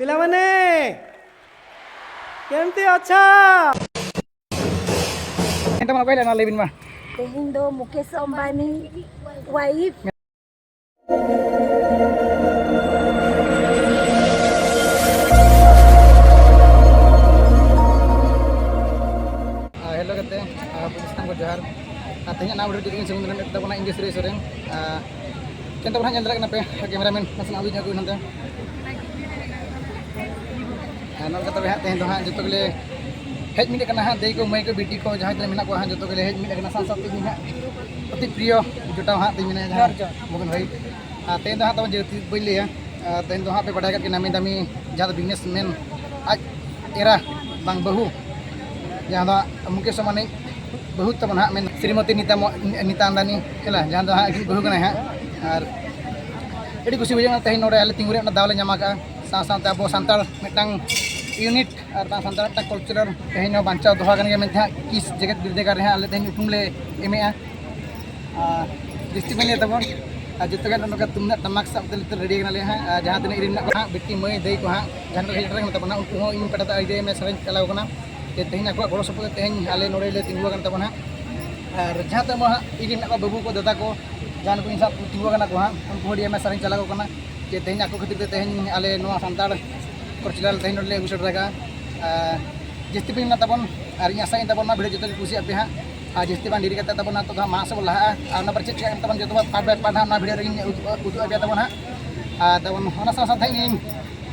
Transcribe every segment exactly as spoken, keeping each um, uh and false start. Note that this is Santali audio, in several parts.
ପିଲାମାନେ, କେମିତି ଅଛ? ᱮᱱᱛᱮ ᱢᱟ ᱚᱠᱚᱭ ᱞᱮᱱᱟ ᱞᱟᱹᱭ ᱵᱤᱱ ᱢᱟ᱾ ᱛᱮᱦᱮᱧ ᱫᱚ ᱢᱩᱠᱮᱥ ᱟᱢᱵᱟᱱᱤ ᱣᱟᱭᱤᱯ᱾ ᱦᱮᱞᱳ ᱜᱟᱛᱮ, ᱟᱨ ᱥᱟᱱᱟᱢ ᱠᱚ ᱡᱚᱦᱟᱨ᱾ ᱟᱨ ᱛᱮᱦᱮᱧᱟᱜ ᱱᱟᱣᱟ ᱵᱷᱤᱰᱤᱭᱳ ᱡᱩᱫᱤ ᱵᱤᱱ ᱥᱟᱺᱜᱤᱧ ᱨᱮ ᱢᱮᱱᱟᱜ ᱛᱟᱵᱚᱱᱟ, ᱤᱧ ᱜᱮ ᱥᱩᱨᱮᱥ ᱥᱚᱨᱮᱱ᱾ ᱟᱨ ᱪᱮᱫ ᱛᱟᱵᱚᱱ ᱦᱟᱸᱜ ᱧᱮᱞ ᱫᱟᱲᱮᱭᱟᱜ ᱠᱟᱱᱟ ᱯᱮ, ᱠᱮᱢᱮᱨᱟᱢᱮᱱ ᱱᱟᱥᱮᱱᱟᱜ ᱩᱫᱩᱜ ᱧᱚᱜ ᱠᱚ ᱦᱟᱱᱛᱮ᱾ ᱟᱨ ᱱᱚᱝᱠᱟ ᱛᱚᱵᱮ ᱦᱟᱸᱜ ᱛᱮᱦᱮᱧ ᱫᱚ ᱦᱟᱸᱜ ᱡᱚᱛᱚ ᱜᱮᱞᱮ ᱦᱮᱡ ᱢᱤᱫ ᱟᱠᱟᱱᱟ ᱦᱟᱸᱜ, ᱫᱟᱹᱭ ᱠᱚ, ᱢᱟᱹᱭ ᱠᱚ, ᱵᱤᱴᱤ ᱠᱚ, ᱡᱟᱦᱟᱸᱭ ᱛᱤᱱᱟᱹᱜ ᱢᱮᱱᱟᱜ ᱠᱚᱣᱟ ᱦᱟᱸᱜ, ᱡᱚᱛᱚ ᱜᱮᱞᱮ ᱦᱮᱡ ᱢᱤᱫ ᱟᱠᱟᱱᱟ᱾ ᱥᱟᱶ ᱥᱟᱶᱛᱮ ᱤᱧ ᱦᱟᱸᱜ ᱚᱛᱤ ᱯᱨᱤᱭᱚ ᱡᱚᱴᱟᱣ ᱦᱟᱸᱜ ᱛᱤᱧ ᱢᱮᱱᱟᱭᱟ, ᱡᱟᱦᱟᱸ ᱡᱚᱦᱟᱨ, ᱡᱚᱦᱟᱨ᱾ ᱢᱚᱜᱚᱱ ᱵᱷᱟᱹᱭ᱾ ᱟᱨ ᱛᱮᱦᱮᱧ ᱫᱚ ᱦᱟᱸᱜ ᱛᱟᱵᱚᱱ ᱡᱟᱹᱥᱛᱤ ᱵᱟᱹᱧ ᱞᱟᱹᱭᱟ, ᱟᱨ ᱛᱮᱦᱮᱧ ᱫᱚ ᱦᱟᱸᱜ ᱯᱮ ᱵᱟᱰᱟᱭ ᱠᱟᱜ ᱜᱮ, ᱱᱟᱢᱤ ᱫᱟᱢᱤ ᱡᱟᱦᱟᱸ ᱫᱚ ᱵᱤᱜᱽᱱᱮᱥ ᱢᱮᱱ, ᱟᱡ ᱮᱨᱟ ᱵᱟᱝ ᱵᱟᱹᱦᱩ, ᱡᱟᱦᱟᱸ ᱫᱚ ᱦᱟᱸᱜ ᱢᱩᱠᱮᱥ ᱟᱢᱵᱟᱱᱤ ᱵᱟᱹᱦᱩ ᱛᱟᱵᱚᱱ ᱦᱟᱸᱜ ᱢᱮᱱ ᱥᱨᱤᱢᱚᱛᱤ ᱱᱤᱛᱟ ᱢᱚ-, ᱱᱤᱛᱟ ᱟᱢᱵᱟᱱᱤ, ᱦᱮᱸ, ᱡᱟᱦᱟᱸ ᱫᱚ ᱦᱟᱸᱜ ᱟᱹᱠᱤᱱ ᱵᱟᱹᱦᱩ ᱠᱟᱱᱟᱭ ᱦᱟᱸᱜ᱾ ᱟᱨ ᱟᱹᱰᱤ ᱠᱩᱥᱤ ᱵᱩᱡᱷᱟᱹᱜ ᱠᱟᱱᱟ ᱛᱮᱦᱮᱧ ᱱᱚᱰᱮ ᱟᱞᱮ ᱛᱤᱸᱜᱩ ᱨᱮᱭᱟᱜ ᱚᱱᱟ ᱫᱟᱣ ᱞᱮ ᱧᱟᱢ ᱟᱠᱟᱫᱼᱟ᱾ ᱥᱟᱶ ᱥᱟᱶᱛᱮ ᱟᱵᱚ ᱥᱟᱱᱛᱟᱲ ᱢᱤᱫᱴᱟᱝ ᱤᱭᱩᱱᱤᱴ ᱟᱨ ᱵᱟᱝ ᱥᱟᱱᱛᱟᱲ ᱢᱤᱫᱴᱟᱝ ᱠᱟᱞᱪᱟᱨᱟᱞ ᱛᱮᱦᱮᱧ ᱦᱚᱸ ᱵᱟᱧᱪᱟᱣ ᱫᱚᱦᱚ ᱟᱠᱟᱱ ᱜᱮᱭᱟ ᱢᱮᱱᱛᱮ ᱦᱟᱸᱜ ᱠᱤᱥ ᱡᱮᱜᱮᱛ ᱵᱤᱨᱫᱟᱹᱜᱟᱲ ᱨᱮ ᱦᱟᱸᱜ ᱟᱞᱮ ᱛᱮᱦᱮᱧ ᱩᱯᱨᱩᱢ ᱞᱮ ᱮᱢᱮᱜᱼᱟ᱾ ᱟᱨ ᱡᱟᱹᱥᱛᱤ ᱵᱟᱹᱧ ᱞᱟᱹᱭᱟ ᱛᱟᱵᱚᱱ, ᱟᱨ ᱡᱚᱛᱚ ᱜᱮ ᱱᱚᱝᱠᱟ ᱛᱩᱢᱫᱟᱜ ᱴᱟᱢᱟᱠ ᱥᱟᱵ ᱠᱟᱛᱮ ᱱᱤᱛᱚᱜ ᱨᱮᱰᱤ ᱠᱟᱱᱟᱞᱮ ᱦᱟᱸᱜ᱾ ᱟᱨ ᱡᱟᱦᱟᱸ ᱛᱤᱱᱟᱹᱜ ᱤᱧ ᱨᱮᱱ ᱢᱮᱱᱟᱜ ᱠᱚᱣᱟ ᱦᱟᱸᱜ, ᱵᱤᱴᱤ ᱢᱟᱹᱭ ᱫᱟᱹᱭ ᱠᱚ ᱦᱟᱸᱜ, ᱡᱟᱦᱟᱸ ᱛᱤᱱᱟᱹᱜ ᱦᱮᱡ ᱥᱮᱴᱮᱨ ᱠᱟᱱ ᱛᱟᱵᱚᱱᱟ, ᱩᱱᱠᱩ ᱦᱚᱸ ᱤᱧ ᱯᱟᱦᱴᱟ ᱛᱮ ᱟᱹᱰᱤ ᱟᱭᱢᱟ ᱥᱟᱨᱦᱟᱣ ᱪᱟᱞᱟᱣ ᱠᱟᱱᱟ᱾ ᱡᱮ ᱛᱮᱦᱮᱧ ᱟᱠᱚᱣᱟᱜ ᱜᱚᱲᱚ ᱥᱚᱯᱚᱦᱚᱫ ᱛᱮᱦᱮᱧ ᱟᱞᱮ ᱱᱚᱰᱮ ᱞᱮ ᱛᱤᱸᱜᱩ ᱟᱠᱟᱱ ᱛᱟᱵᱚᱱᱟ ᱦᱟᱸᱜ᱾ ᱟᱨ ᱡᱟᱦᱟᱸ ᱛᱤᱱᱟᱹᱜ ᱦᱟᱸᱜ ᱤᱧ ᱨᱮᱱ ᱢᱮᱱᱟᱜ ᱠᱚᱣᱟ ᱵᱟᱹᱵᱩ ᱠᱚ, ᱫᱟᱫᱟ ᱠᱚ, ᱡᱟᱦᱟᱸ ᱱᱩᱠᱩ ᱤᱧ ᱥᱟᱶ ᱛᱤᱸᱜᱩ ᱟᱠᱟᱱᱟ ᱠᱚ ᱦᱟᱸᱜ, ᱩᱱᱠᱩ ᱦᱚᱸ ᱟᱹᱰᱤ ᱟᱭᱢᱟ ᱥᱟᱨᱦᱟᱣ ᱪᱟᱞᱟᱣ ᱠᱟᱱᱟ᱾ ᱡᱮ ᱛᱮᱦᱮᱧ ᱟᱠᱚ ᱠᱷᱟᱹᱛᱤᱨ ᱛᱮ ᱛᱮᱦᱮᱧ ᱟᱞᱮ ᱱᱚᱣᱟ ᱥᱟᱱᱛᱟᱲ ᱠᱟᱞᱪᱟᱨᱟᱞ ᱛᱮᱦᱮᱧ ᱱᱚᱰᱮ ᱞᱮ ᱟᱹᱜᱩ ᱥᱮᱴᱮᱨ ᱟᱠᱟᱫᱼᱟ᱾ ᱟᱨ ᱡᱟᱹᱥᱛᱤ ᱯᱮ ᱢᱮᱱᱟᱜ ᱛᱟᱵᱚᱱ, ᱟᱨ ᱤᱧ ᱟᱥᱟᱭᱟᱹᱧ ᱛᱟᱵᱚᱱ ᱱᱚᱣᱟ ᱵᱷᱤᱰᱤᱭᱳ ᱡᱚᱛᱚ ᱜᱮ ᱠᱩᱥᱤᱭᱟᱜ ᱯᱮ ᱦᱟᱸᱜ᱾ ᱟᱨ ᱡᱟᱹᱥᱛᱤ ᱵᱟᱝ ᱰᱮᱨᱤ ᱠᱟᱛᱮ ᱛᱟᱵᱚᱱ ᱱᱤᱛᱚᱜ ᱫᱚ ᱦᱟᱸᱜ ᱢᱟᱲᱟᱝ ᱥᱮᱫ ᱵᱚᱱ ᱞᱟᱦᱟᱜᱼᱟ᱾ ᱟᱨ ᱚᱱᱟ ᱯᱚᱨᱮ ᱪᱮᱫ ᱪᱤᱠᱟᱹᱜ ᱠᱟᱱᱟ ᱛᱟᱵᱚᱱ ᱡᱚᱛᱚ ᱯᱟᱨᱴ ᱵᱟᱭ ᱯᱟᱨᱴ ᱦᱟᱸᱜ ᱱᱚᱣᱟ ᱵᱷᱤᱰᱤᱭᱳ ᱨᱮᱜᱮᱧ ᱩᱫᱩᱜ ᱩᱫᱩᱜ ᱟᱯᱮᱭᱟ ᱛᱟᱵᱚᱱ ᱦᱟᱸᱜ᱾ ᱟᱨ ᱛᱟᱵᱚᱱ ᱚᱱᱟ ᱥᱟᱶ ᱥᱟᱶᱛᱮ ᱤᱧ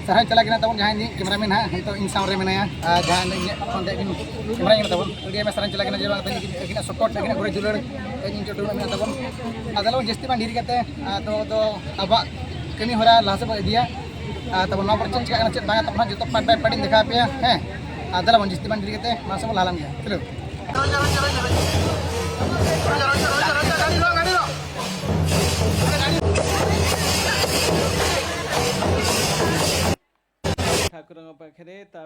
ᱥᱟᱨᱦᱟᱣ ᱪᱟᱞᱟᱜ ᱠᱟᱱᱟ ᱛᱟᱵᱚᱱ ᱡᱟᱦᱟᱸᱭ ᱤᱧ ᱠᱮᱢᱮᱨᱟᱢᱮᱱ ᱦᱟᱸᱜ ᱱᱤᱛᱚᱜ ᱤᱧ ᱥᱟᱶ ᱨᱮ ᱢᱮᱱᱟᱭᱟ, ᱟᱨ ᱡᱟᱦᱟᱸᱭ ᱤᱧᱟᱹᱜ ᱯᱷᱳᱱ ᱛᱮ ᱤᱧ ᱠᱮᱢᱮᱨᱟ ᱧᱮᱞ ᱛᱟᱵᱚᱱ, ᱟᱹᱰᱤ ᱟᱭᱢᱟ ᱥᱟᱨᱦᱟᱣ ᱪᱟᱞᱟᱜ ᱠᱟᱱᱟ ᱡᱮ ᱵᱟᱝ ᱛᱮᱦᱮᱧ ᱟᱹᱠᱤᱱᱟᱜ ᱥᱟᱯᱳᱨᱴ, ᱟᱹᱠᱤᱱᱟᱜ ᱜᱚᱲᱚ ᱫᱩᱞᱟᱹᱲ ᱛᱮᱦᱮᱧ ᱤᱧ ᱪᱚᱴ ᱨᱮ ᱢᱮᱱᱟᱜ ᱛᱟᱵᱚᱱ᱾ ᱟᱫᱚ ᱟᱞᱚ ᱡᱟᱹᱥᱛᱤ ᱵᱟᱝ ᱰᱮᱨᱤ ᱠᱟᱛᱮ, ᱟᱫᱚ ᱫᱚ ᱟᱵᱚᱣᱟᱜ ᱠᱟᱹᱢᱤ ᱦᱚᱨᱟ ᱞᱟᱦᱟ ᱥᱮᱫ ᱵᱚᱱ ᱤᱫᱤᱭᱟ᱾ ᱟᱨ ᱛᱟᱵᱚᱱ ᱱᱚᱣᱟ ᱯᱚᱨᱮ ᱪᱮᱫ ᱪᱤᱠᱟᱹᱜ ᱠᱟᱱᱟ ᱪᱮᱫ ᱵᱟᱝ ᱛᱟᱵᱚᱱ ᱦᱟᱸᱜ ᱡᱚᱛᱚ ᱯᱟᱨᱴ ᱵᱟᱭ ᱯᱟᱨᱴ ᱤᱧ ᱫᱮᱠᱷᱟᱣ ᱟᱯᱮᱭᱟ, ᱦᱮᱸ᱾ ᱟᱨ ᱫᱮᱞᱟ ᱵᱚᱱ ᱡᱟᱹᱥᱛᱤ ᱵᱟᱝ ᱰᱮᱨᱤ ᱠᱟᱛᱮ ᱢᱟᱲᱟᱝ ᱥᱮᱫ ᱵᱚᱱ ᱞᱟᱦᱟ ᱞᱮᱱ ᱜᱮᱭᱟ᱾ ᱪᱚᱞᱚ᱾ ଠାକୁରଙ୍କ ପାଖରେ ତା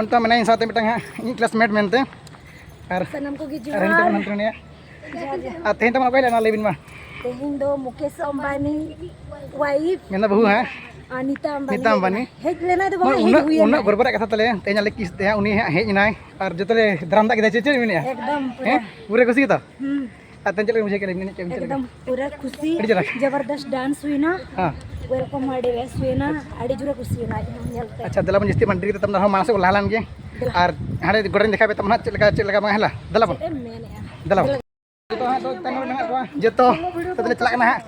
ᱚᱱᱛᱮ ᱢᱮᱱᱟᱭᱟ ᱤᱧ ᱥᱟᱶᱛᱮ ᱢᱤᱫᱴᱟᱝ ᱦᱟᱸᱜ, ᱤᱧ ᱠᱞᱟᱥᱢᱮᱴ ᱢᱮᱱᱛᱮ᱾ ᱟᱨ ᱥᱟᱱᱟᱢ ᱠᱚᱜᱮ ᱟᱨ ᱦᱟᱱᱛᱮ ᱡᱚᱦᱟᱨ᱾ ᱠᱷᱚᱱ ᱦᱟᱱᱛᱮ ᱨᱤᱱᱤᱡ᱾ ᱟᱨ ᱛᱮᱦᱮᱧ ᱛᱟᱵᱚᱱ ᱚᱠᱚᱭ ᱞᱮᱱᱟ ᱞᱟᱹᱭ ᱵᱤᱱ ᱢᱟ? ᱛᱮᱦᱮᱧ ᱫᱚ ᱢᱩᱠᱮᱥ ᱟᱢᱵᱟᱱᱤ ᱣᱟᱭᱤᱯ᱾ ᱢᱮᱱᱫᱟ ᱵᱟᱹᱦᱩ, ᱦᱮᱸ? ᱟᱨ ᱱᱤᱛᱟ ᱟᱢᱵᱟᱱᱤ ᱱᱤᱛᱟ ᱦᱮᱡ ᱟᱢᱵᱟᱱᱤ᱾ ᱞᱮᱱᱟ᱾ ᱦᱮᱡ ᱞᱮᱱᱟᱭ ᱫᱚ ᱵᱟᱝ, ᱩᱱᱟᱹᱜ, ᱦᱮᱡ ᱩᱱᱟᱹᱜ, ᱦᱩᱭ ᱩᱱᱟᱹᱜ ᱮᱱᱟ᱾ ᱜᱚᱨᱵᱚ ᱨᱮᱭᱟᱜ ᱠᱟᱛᱷᱟ ᱛᱟᱞᱮ, ᱛᱮᱦᱮᱧ ᱟᱞᱮ ᱠᱤᱥ ᱛᱮ ᱦᱟᱸᱜ ᱩᱱᱤ ᱦᱟᱸᱜ ᱦᱮᱡ ᱮᱱᱟᱭ᱾ ᱟᱨ ᱡᱚᱛᱚ ᱞᱮ ᱫᱟᱨᱟᱢ ᱫᱟᱜ ᱠᱮᱫᱟ, ᱪᱮᱫ, ᱪᱮᱫ ᱢᱮᱱᱮᱜᱼᱟ? ᱮᱠᱫᱚᱢ ᱯᱩᱨᱟᱹ᱾ ᱦᱮᱸ? ᱯᱩᱨᱟᱹ ᱠᱩᱥᱤ ᱜᱮᱛᱚ? ᱦᱩᱸ᱾ ᱟᱨ ᱛᱮᱦᱮᱧ ᱪᱮᱫ ᱞᱮᱠᱟ ᱵᱩᱡᱷᱟᱹᱣ ᱠᱮᱫᱟ? ᱮᱱᱮᱡ ᱪᱮᱫ ᱮᱢ ᱪᱮᱫ ᱞᱮᱠᱟ? ᱮᱠᱫᱚᱢ ᱯᱩᱨᱟᱹ ᱠᱩᱥᱤ᱾ ᱟᱹᱰᱤ ᱪᱮᱦᱨᱟ᱾ ᱡᱚᱵᱚᱨᱫᱚᱥ ᱰᱟᱱᱥ ᱦᱩᱭᱱᱟ᱾ ᱦᱮᱸ᱾ ᱣᱮᱞᱠᱟᱢ ᱦᱚᱸ ᱟᱹᱰᱤ ᱵᱮᱥ ᱦᱩᱭᱱᱟ᱾ ᱟᱪᱪᱷᱟ᱾ ᱟᱹᱰᱤ ᱡᱳᱨᱮ ᱠᱩᱥᱤᱭᱮᱱᱟ ᱟᱡ ᱦᱚᱸ ᱧᱮᱞᱛᱮ᱾ ᱟᱪᱪᱷᱟ, ᱫᱮᱞᱟ ᱵᱚᱱ ᱡᱟᱹᱥᱛᱤ ᱵᱟᱝ ᱰᱮᱨᱤ ᱠᱟᱛᱮ ᱛᱟᱵᱚᱱ ᱟᱨᱦᱚᱸ ᱢᱟᱲᱟᱝ ᱥᱮᱫ ᱵᱚᱱ ᱞᱟᱦᱟ ᱞᱮᱱ ᱜᱮ᱾ ᱫᱮᱞᱟ᱾ ᱟᱨ ᱦᱟᱸᱰᱮ ᱜᱚᱰᱟ ᱨᱤᱧ ᱫᱮᱠᱷᱟᱣ ᱯᱮ ᱛᱟᱵᱚᱱ ᱦᱟᱸᱜ ᱪᱮᱫ ᱞᱮᱠᱟ, ᱪᱮᱫ ᱞᱮᱠᱟ ᱵᱟᱝ ᱦᱮᱞᱟ᱾ ᱫᱮᱞᱟ ᱵᱚᱱ᱾ ᱪᱮᱫ ᱮᱢ ᱢᱮᱱᱮᱜᱼᱟ? ᱫᱮᱞᱟ ᱵᱚᱱ᱾ ᱫᱮᱞᱟ᱾ ᱡᱚᱛᱚ ᱦᱟᱸᱜ ᱫᱚ ᱛᱟᱭᱱᱚᱢ ᱨᱮ ᱢᱮᱱᱟᱜ ᱠᱚᱣᱟ᱾ ᱡᱚᱛᱚ ᱛᱟᱦᱞᱮ ᱪᱟᱞᱟᱜ ᱠᱟᱱᱟ ᱦᱟᱸᱜ,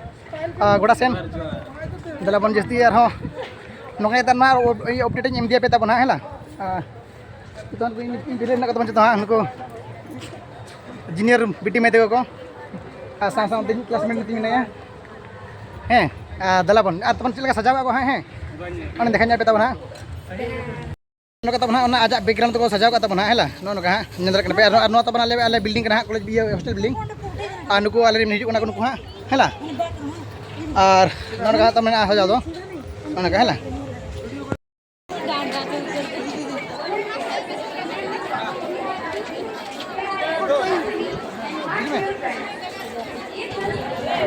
ᱟ, ᱜᱚᱰᱟ ᱥᱮᱱ᱾ ᱫᱮᱞᱟ ᱵᱚᱱ ᱡᱟᱹᱥᱛᱤ ᱟᱨᱦᱚᱸ ᱱᱚᱝᱠᱟ ᱜᱮ ᱱᱚᱣᱟ ᱤᱭᱟᱹ ᱩᱯᱰᱮᱴ ᱤᱧ ᱮᱢ ᱤᱫᱤᱭᱟᱯᱮ ᱛᱟᱵᱚᱱᱟ ᱦᱟᱸᱜ, ᱦᱮᱸ ᱞᱟ? ᱟ, ᱡᱚᱛᱚ ᱦᱟᱸᱜ ᱤᱧ, ᱤᱧ ᱵᱷᱤᱲ ᱨᱮ ᱢᱮᱱᱟᱜ ᱠᱚ ᱛᱟᱵᱚᱱᱟ ᱡᱚᱛᱚ ᱦᱟᱸᱜ, ᱱᱩᱠᱩ ᱡᱩᱱᱤᱭᱟᱨ ᱵᱤᱴᱤ ᱢᱟᱹᱭ ᱛᱟᱠᱚ ᱠᱚ, ᱟᱨ ᱥᱟᱶ ᱥᱟᱶᱛᱮ ᱤᱧ ᱠᱞᱟᱥᱢᱮᱴ ᱢᱤᱫᱴᱤᱡ ᱢᱮᱱᱟᱭᱟ᱾ ᱦᱮᱸ, ᱟᱨ ᱫᱮᱞᱟ ᱵᱚᱱ, ᱟᱨ ᱛᱟᱵᱚᱱ ᱪᱮᱫ ᱞᱮᱠᱟ ᱥᱟᱡᱟᱣ ᱠᱟᱜ ᱠᱚᱣᱟ ᱦᱟᱸᱜ, ᱦᱮᱸ, ᱚᱱᱟ ᱫᱮᱠᱷᱟ ᱧᱚᱜ ᱯᱮ ᱛᱟᱵᱚᱱ ᱦᱟᱸᱜ᱾ ᱱᱚᱝᱠᱟ ᱛᱟᱵᱚᱱ ᱦᱟᱸᱜ, ᱚᱱᱟ ᱟᱡᱟᱜ ᱵᱮᱠᱜᱨᱟᱣᱩᱱᱰ ᱛᱟᱠᱚ ᱥᱟᱡᱟᱣ ᱠᱟᱜ ᱛᱟᱵᱚᱱᱟ ᱦᱟᱸᱜ, ᱦᱮᱸ ᱞᱟ? ᱱᱚᱜᱼᱚ ᱱᱚᱝᱠᱟ ᱦᱟᱸᱜ ᱧᱮᱞ ᱫᱟᱲᱮᱭᱟᱜ ᱠᱟᱱᱟ ᱯᱮ᱾ ᱟᱨ, ᱟᱨ ᱱᱚᱣᱟ ᱛᱟᱵᱚᱱ ᱟᱞᱮ, ᱟᱞᱮ ᱵᱤᱞᱰᱤᱝ ᱠᱟᱱᱟ ᱦᱟᱸᱜ, ᱠᱚᱞᱮᱡᱽ ᱤᱭᱟᱹ ᱦᱳᱥᱴᱮᱞ ᱵᱤᱞᱰᱤᱝ᱾ ᱟᱨ ᱱᱩᱠᱩ ᱟᱞᱮ ᱨᱮᱱ ᱦᱤᱡᱩᱜ ᱠᱟᱱᱟ ᱠᱚ ᱱᱩᱠᱩ ᱦᱟᱸᱜ, ᱦᱮᱸ ᱞᱟ? ᱟᱨ ᱱᱚᱜᱼᱚ ᱱᱚᱝᱠᱟ ᱦᱟᱸᱜ ᱛᱟᱵᱚᱱ ᱢᱮᱱᱟᱜᱼᱟ ᱥᱟᱡᱟᱣ ᱫᱚ, ᱱᱚᱜᱼᱚ ᱱᱚᱝᱠᱟ, ᱦᱮᱸ ᱞᱟ?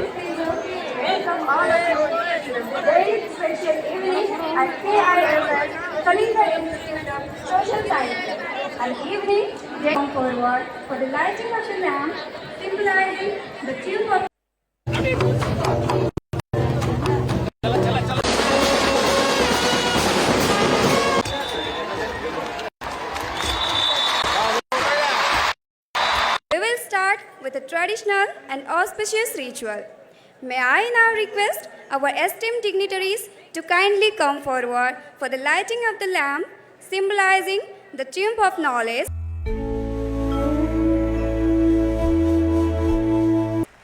Welcome all of you to the very special evening at K I S S Kalinga Institute of Social Sciences, an evening come forward for the lighting of the lamp, symbolizing the tune of We will start with a traditional and auspicious ritual. May I now request our esteemed dignitaries to kindly come forward for the lighting of the lamp, symbolizing the tomb of knowledge.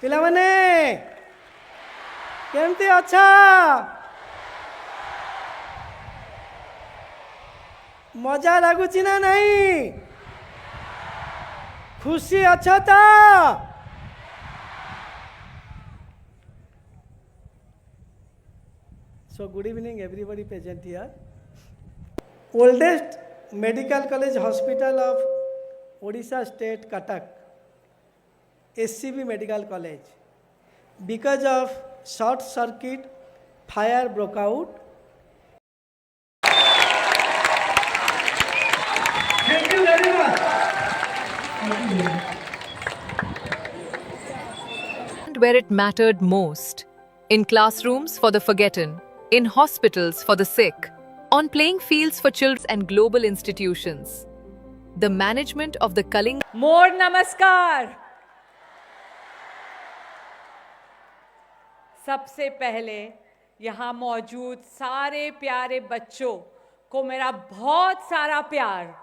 ପିଲାମାନେ, କେମିତି ଅଛ? ମଜା ଲାଗୁଛି ନା ନାହିଁ? ଖୁସି ଅଛ ତ? So, good evening, everybody present here. Oldest Medical College Hospital of Odisha State, Cuttack, S C B Medical College, because of short circuit fire broke out. Thank you very much. Where it mattered most, in classrooms for the forgotten, in hospitals for the sick, on playing fields for children and global institutions. The management of the Kalinga मोर नमस्कार। सबसे पहले यहाँ मौजूद सारे प्यारे बच्चों को मेरा बहुत सारा प्यार।